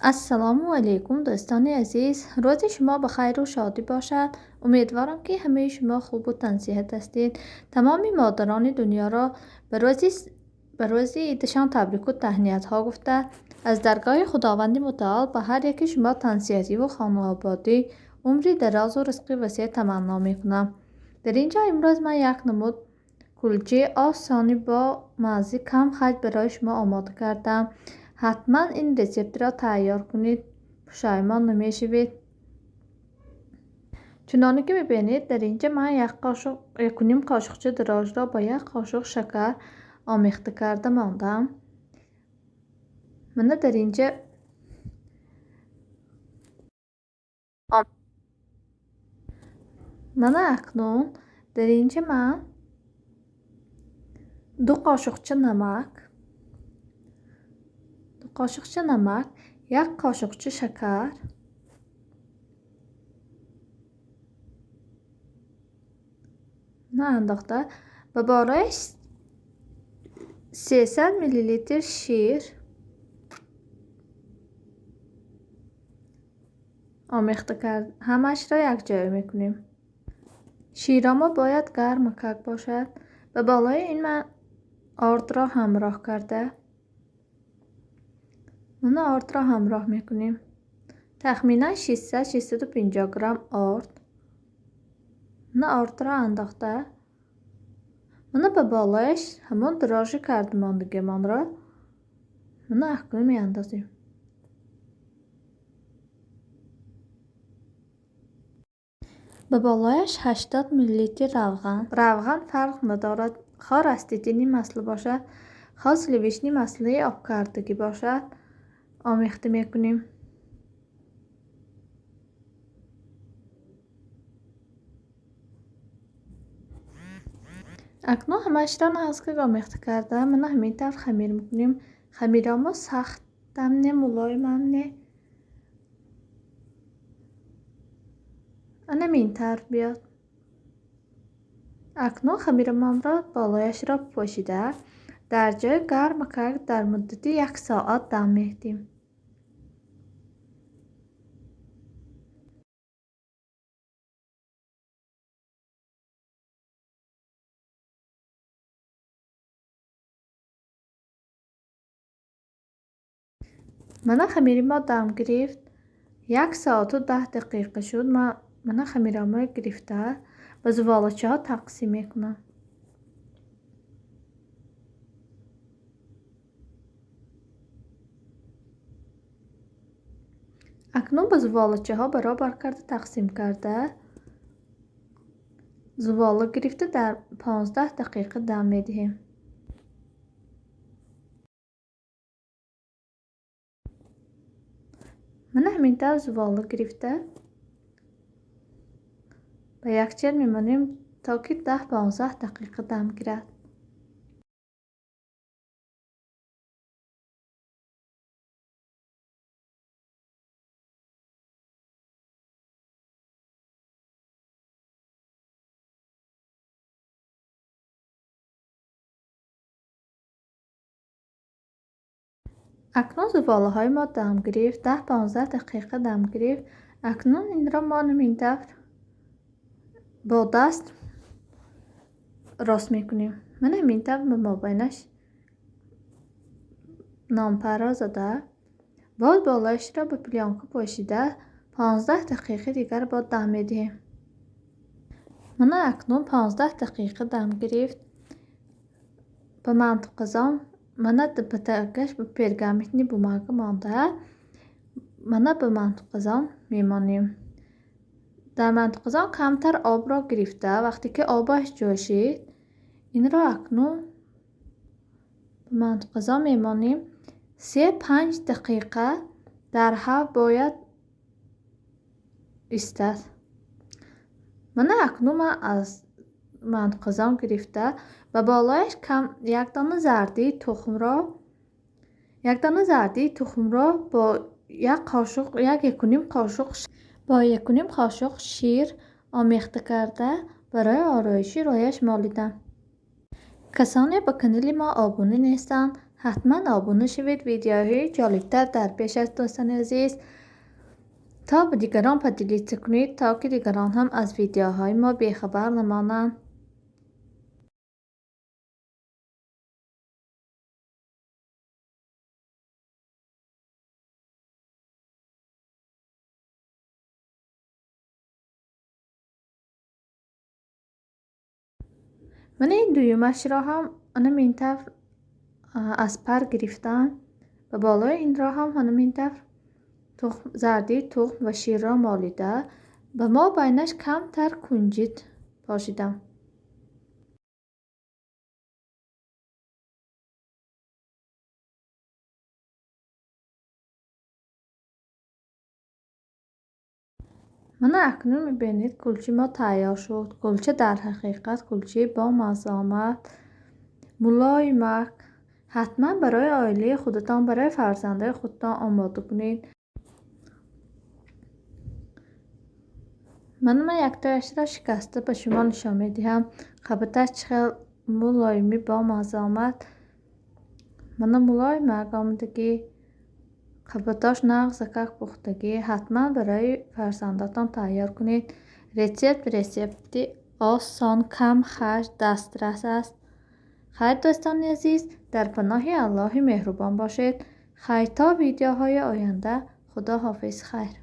Ассалому алайкум, дӯстони азиз. Рӯзи шумо ба хайру шодӣ бошад. Умедворам, ки ҳамаи шумо хубу тансиҳат ҳастед. Тамоми модарони дунёро ба рӯзи идашон табрику таҳниятҳо гуфта, аз даргоҳи Худованди Мутаол ба ҳар яки шумо тансиҳативу хонаободӣ, умри дарозу ризқи васеъ таманно мекунам. Дар ин ҷо имрӯз ман як намуд кулчаи осони бо маззаи кам харҷ барои шумо омода кардам. Ҳатман ин рецептро тайёр кунед, пушаймон намешавед. Чуноне ки мебинед, дар ин ҷо ман як қошуқ, 1,5 қошуқча дрожжро бо як қошуқ шакар омехта карда мондам. Мана дар ин ҷо мана акнун дар ин ҷо ман 2 қошуқча намак, 2 қошуқча намак, як қошуқча шакар, андохта, ба болояш 300 миллилитр шир омехта кард, ҳамаашро якҷоя мекунем. Широмо бояд гармакак бошад. Ба болои ин ман ордро ҳамроҳ карда, мана ордро ҳамроҳ мекунем. Тахминан 600-650 грамм орд. Мана ордро андохта, мана ба болояш ҳамон дрожжи кардамондагимонро мана акнун меандозем. Ба болояш 80 миллилитр равған. Равған фарқ надорад, хоҳ растительный масло бошад, хоҳ сливочный маслои обкардагӣ бошад, омехта мекунем. Акнун ҳамаашро нағзкак омехта карда, мана ҳамин тавр хамир мекунем. Хамиромо сахтам не, мулоимам не. Ана ҳамин тавр биёд. Акнун хамиромонро болояшро пӯшида, дар ҷои гармакак дар муддати як соат дам медиҳем. Мана хамири мо дам гирифт. 1 соату 10 дақиқа шуд. Ман мана хамироморо гирифта, ба зуволачаҳо тақсим мекунам. Акнун ба зуволачаҳо баробар карда тақсим карда, зувола гирифта, дар 15 дақиқа дам медиҳем. Мана ҳамин тавр зувола гирифта, ба якчанд мемонем, то ки 10-15 дақиқа дам гирад. Акнун зуволаҳои мо дам гирифт, 10-15 дақиқа дам гирифт. Акнун инро мо ҳамин тавр бо даст рост мекунем. Мана ҳамин тавр ба мобайнаш нонпарро зада, боз болояшро ба плёнка пӯшида, 15 дақиқаи дигар боз дам медиҳем. Мана акнун 15 дақиқа дам гирифт. Ба мантуқазон мана ба тагаш ба пергаментный бумага монда, мана ба мантуқазон мемонем. Дар мантуқазон камтар обро гирифта, вақте ки обаш ҷӯшид, инро акнун ба мантуқазон мемонем. 3-5 дақиқа дар ҳав бояд истад. Мана акнун ман аз мантуқазон гирифта, ба болояш як дона зардии тухмро, як дона зардии тухмро бо як қошуқ, як 1,5 қошуқ, бо 1,5 қошуқ шир омехта карда, барои ороишӣ рӯяш молидам. Касоне ба канали мо обуна нестанд, Ҳатман обуна шавед, видеоҳои ҷолибтар дар пеш аст, дӯстони азиз. То ба дигарон поделиться кунед, то ки дигарон ҳам аз видеоҳои мо бехабар намонанд. Ман ин дуюмашро ҳам ҳамин тавр аз пар гирифтам. Ба болои инро ҳам ҳамин тавр зарди тухм ва ширро молида, ба мобайнаш камтар кунҷит пошидам. Мана акнун мебинед, кулчи мо тайёр шуд. Кулча дар ҳақиқат кулчаи бомазза омад, мулоимак. Ҳатман барои оилаи худатон, барои фарзандои худатон омода кунед. Мана ман яктояшро шикаста ба шумо нишон медиҳам. Қабаташ чӣ хел мулоимӣ бомазза омад. Мана мулоимак омадагӣ, қабатош нағзакак пухтагӣ. Ҳатман барои фарзандотон тайёр кунед. Рецепт рецепти осон, кам харҷ, дастрас аст. Хайр, дӯстони азиз, дар паноҳи Аллоҳи меҳрубон бошед. Хайр, то видеоҳои оянда. Худо ҳофиз, хайр.